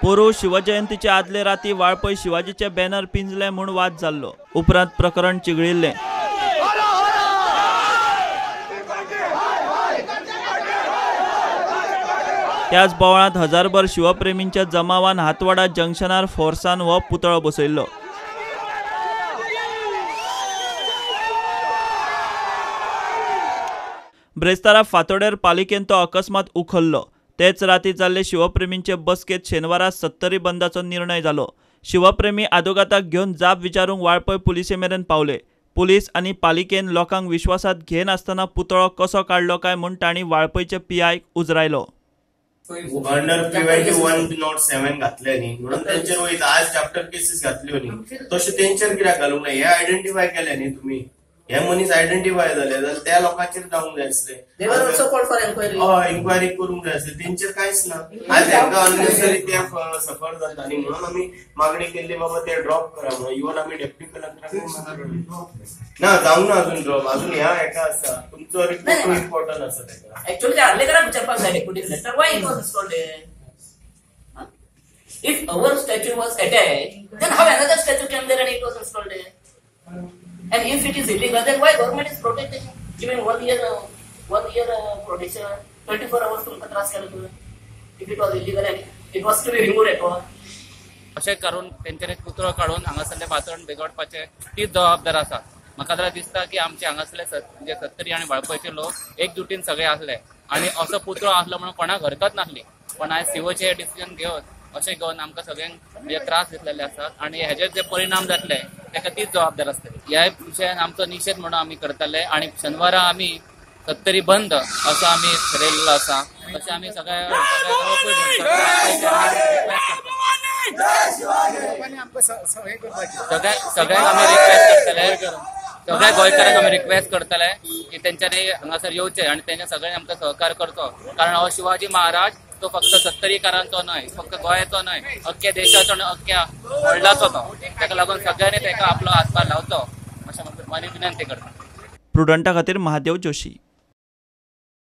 पोरूं शिवजयंतीचे आदले राती वाळपय शिवाजीचे बॅनर पिंजले म्हूण वाद जाल्लो. उपरांत प्रकरण चिगळिल्लें. त्याच बोवाळांत हजारभर शिवप्रेमींच्या जमावान हातवाडा जंक्शनार फोर्सान हो पुतळो बसयल्लो. ब्रेस्तारा फातोडेर पालिकेन तो अकस्मात उखल्लो. तेच राती जाल्ले शिवप्रेमींचे बसकेंत शेनवारा सत्तरी बंदाचो निर्णय जालो. शिवप्रेमी आदोगाताक घेवन जाप विचारूंक वाळपय पुलिसे मेरेन पावले. पुलीस आनी पालिकेन लोकांक विश्वासात घेनासतना पुतळो कसो काडलो काय म्हूण तांणी वाळपयचे पीआयक उजरायलो. अंडर पीवायटी 107 घातले न्ही म्हणून तेंचेर वयता. आज चॅप्टर केसीस घातल्यो न्ही तशें तेंचेर कित्याक घालूंक ना? हे आयडेंटिफाय केले न्ही तुमी, हे मनीस आयडेंटिफाय जाले जाल्यार त्या लोकांचेर जावंक जाय आसले, हय इन्क्वायरी करूंक जाय आसले, तेंचेर कांयच ना. आज हेंकां अननेसरी ते सफर जाता न्ही म्हणून आमी मागणी केल्ली बाबा ते ड्रॉप करा म्हणून. इवन आमी डेप्युटी कलेक्टराक ना जावंक ना अजून ड्रॉप, अजून ह्या हेका आसा. तुमचो रिपोर्ट इम्पॉर्टंट आसा तेका. एक्चुअली ते आर्लेकराक विचारपाक जाय deputy collector, why it was installed there? If our statue was attached, then how another statue came there and it was installed there? And if it is illegal, then why government is protecting, giving 1 year, 1 year protection, 24 hours तुमकां त्रास केलो तुवें? If it was illegal and it was to be removed at all. अशें करून तेंच्यांनी पुतळो काडून हांगासरलें वातावरण बिगडपाचें तीच जबाबदार आसा. म्हाका जाल्यार दिसता की आमचे हांगासरले जे सत्तरी आनी वाळपयचे लोक एकजुटीन सगळे आसले आनी असो पुतळो आसलो म्हणून कोणाक हरकत नासली, पण आयज सीओचे डिसिजन घेवन अशें घेवन आमकां सगळ्यांक म्हणजे त्रास दितलेले आसात आनी हेजे जे परिणाम जातले ताका तीच जबाबदार आसतली. ह्या विशयान आमचो निशेध म्हणून आमी करतले आनी शेनवारा आमी सत्तरी बंद असो आमी ठरयलेलो आसा. तशें आमी सगळ्या सगळ्यांक आमी रिक्वेस्ट करतले, सगळ्या गोंयकारांक आमी रिक्वेस्ट करतले की तेंच्यांनी हांगासर येवचें आनी तेंच्या सगळ्यांनी आमकां सहकार करचो, कारण हो शिवाजी महाराज तो फक्त सत्तरीकारांचो न्हय, फक्त गोंयाचो न्हय, अख्ख्या देशाचो आनी अख्ख्या वर्ल्डाचो तो. ताका लागून सगळ्यांनी ताका आपलो हातभार लावचो अशें विनंती करता. प्रुडंटा खातीर महादेव जोशी.